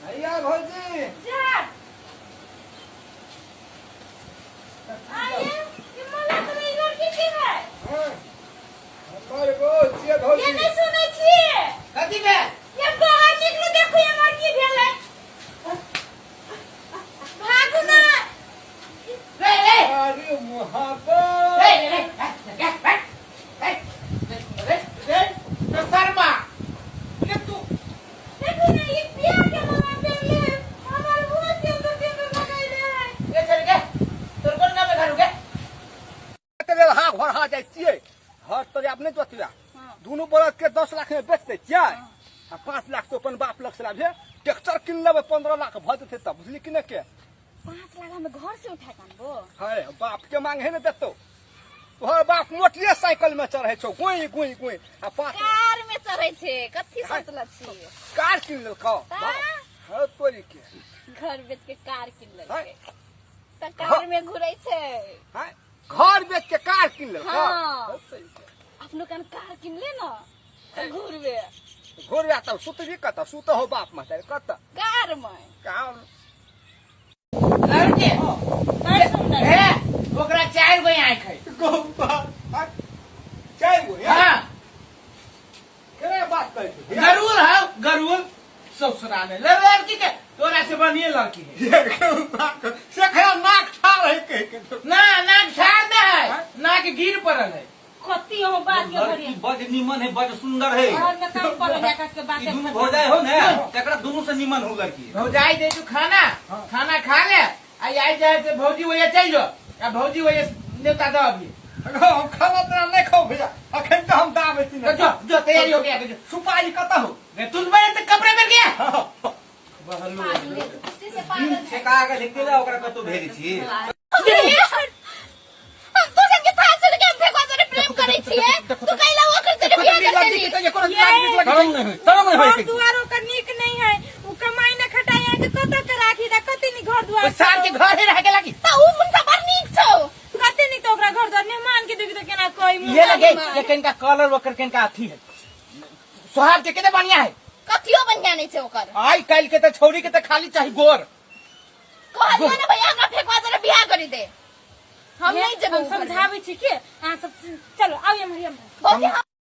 भैया भौजी जा आइए ये मला तो ई लड़की के है हाँ, हमर गो छियै ये भौजी नहीं सुनै छियै कथी के ये बाहर निकलू देखू हमर की भेलै भागू ना रे रे अरे मोहब्बत रे रे रे रे रे रे रे शर्मा रे तू देखू ना ये पिया के माला पहनले है हमर मुंह से अंदर के अंदर लगैले है ये चल के तोर कोन नाम घर के के लेल हाँ घर हाँ जाइ छियै हर तोरे अपने जोतिया दुनू बरद के 10 लाख में बेच दै छियै आ 5 लाख तो अपन बाप लग से लाभियै ट्रैक्टर किन लेबै 15 लाख भऽ जेतै तब बुझली कि नहि के 5 लाख हमें घर से उठा के आनबो है बाप के मांग है ने देतौ तोहर बाप मोटरे साइकिल में चढ़ै छौ गुई गुई गुई आ पाँच कार में चढ़ै छै कथी सोचल छी कार किन लेलकौ ता? है तोरी के घर बेच के कार किन है लेलकै तऽ कार में घुरै छै है घर बेच के कार किन लेलकौ हाँ। है तोरी के। अपनो कन कार किन ले न तऽ घुरबे घुरबे तब सुतबी कतऽ सुत हो बाप महतारी कतऽ कार में कार लड़के बड़ सुंदर हे ओकरा चारि गो आँखि है गौबा चारि गो हाँ केना बात करै छी जरूर है गरुर ससुराल है लड़की के तोरा से बढ़िया लड़की है से खया नाक ठाड़ है कह के ना नाक ठाड़ ना है नाक गिर पड़ल है कति हो बात के लड़की भरी बड निमन है बड सुंदर है घर में काम पड़ल आकाश के बात ई दुनू भौजाई हो ने तकरा दुनू से निमन हो लड़की भौजाई दे तू खाना खाना खा ले आ आई जाए से भौजी वही चल जो आ भौजी वही नेता दो अभी हम खाना ताना नहीं खाओ भैया अखन तो हम दाबै छी तो जो जो तैयारी हो गया जो सुपारी कतऽ हो रे तुम बड़े तो कपड़े मिल गया बहलो खुशी से पागल है ठेका के लिख दे ओकरा कतौ भेज छी हम तो संगे था चल के हम फेकवा तोरे प्रेम करै छियै तू कैला ओकर से बियाह कर देली शरम नहीं होई शरम नहीं घर होई दुआर ओकर नीक नहीं है उ कमाई न खटाई के कत के राखी दा कते नी घर दुआर साल के घर ही रह के लगी त उ मुंडा बड़ नीक छौ कते नी तो ओकरा घर दुआर मेहमान के देखी तो केना कोई मुंह ये लगे ये किनका कलर वकर किनका अथी है सोहाब के कितने बढ़िया है कथियो बढ़िया नहीं छै ओकर आई काल के तो छौरी के तो खाली चाहिए गोर कहलियो ने भैया हमरा फेकवा तोरे बियाह करी दे हम नहीं जेबै हम समझाबै छी के अहाँ सब चलो आउ एम्हर एम्हर भौजी हम